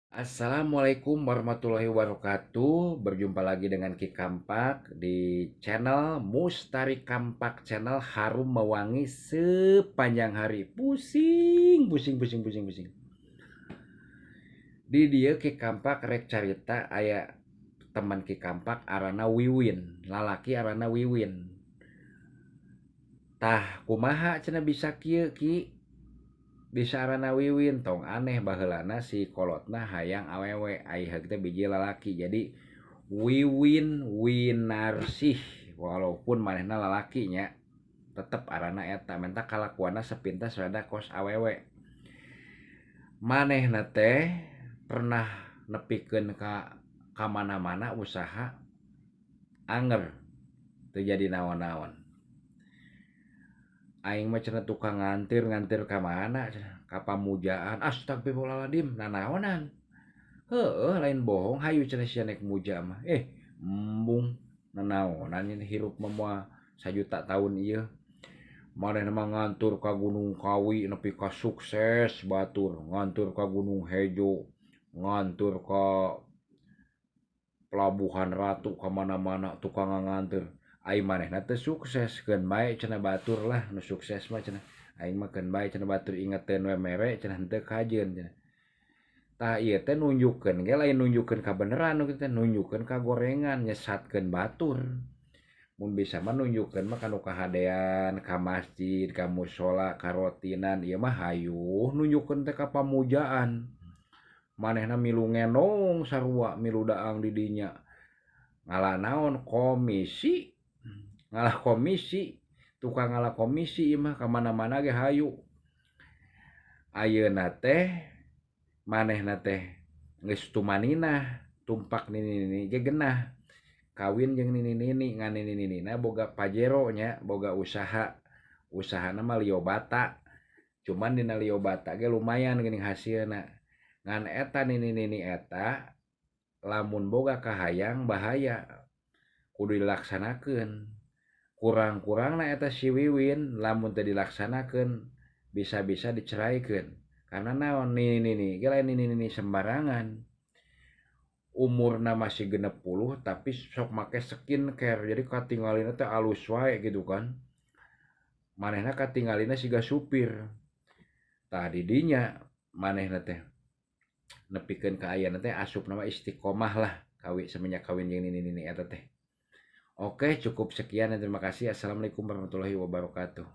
Assalamualaikum warahmatullahi wabarakatuh. Berjumpa lagi dengan Ki Kampak di channel Mustari Kampak Channel, harum mewangi sepanjang hari. Pusing, pusing, pusing, pusing, pusing. Di dieu Ki Kampak rek carita, aya teman Ki Kampak arana Wiwin, lalaki arana Wiwin. Tah, kumaha cenah bisa kieu, Ki? Bisa arana Wiwin? Tong aneh, baheulana si kolotna hayang awewe, ai teh biji lalaki, jadi Wiwin Winarsih. Walaupun manehna lalaki nya, tetep arana eta, menta kalakuanna sepintas rada kos awewe. Manehna teh pernah nepikeun ka mana-mana usaha, anger teu jadi naon-naon. Aing mah cenah tukang ngantir. Ngantir ka mana cenah? Ka Pamujaan. Astagfirullahaladzim, nanaonan? Heueuh, lain bohong. Hayu cenah sia naik muja mah. Eh, embung, nanaonan ini hirup mah, moal sajuta tahun ieu. Manehna mah ngantur ka Gunung Kawi nepi ka sukses, batur ngantur ka Gunung Hejo, ngantur ka Pelabuhan Ratu, ka mana-mana tukang ngantur. Ai manehna teu sukses. Keun bae cenah batur lah, nu sukses mah cenah. Aing mah keun bae cenah, batur ingeteun we mere cenah, henteu kajeun cenah. Tah, ieu teh nunjukkeun ge lain nunjukkeun kabeneran nu kitu teh, nunjukkeun kagorengan, nyesatkeun batur. Mun bisa mah nunjukkeun mah kanu kahadean, ka masjid, ka mushola, ka rotinan. Ieu mah hayuh nunjukkeun teh ka Pamujaan. Manehna milu ngenong sarua, milu daang di dinya. Ngala naon? Komisi, ngalah komisi, tukang ngalah komisi ieu mah, ka mana-mana ge hayu. Ayeuna teh manehna teh geus tumaninah, tumpak nini-nini ge genah. Kawin jeung nini-nini, ngan nini-ninina boga Pajero nya, boga usaha. Usahana mah liobata. Cuman dina liobata ge lumayan geuning hasilna. Ngan eta nini-nini eta lamun boga kahayang bahaya, kudu dilaksanakeun. Kurang-kurangna eta si Wiwin lamun teu dilaksanakeun bisa-bisa diceraikeun. Karena naon? Nini-nini ge lain nini-nini sembarangan. Umurna masih 60 tapi sok make skincare, jadi katingalina teh alus wae gitu kan. Manehna katingalina siga supir. Tah, di dinya manehna teh nepikeun ka ayeuna teh asupna mah istiqomah lah, kawi semenjak kawin jeung nini-nini eta teh. Oke, cukup sekian dan terima kasih. Assalamualaikum warahmatullahi wabarakatuh.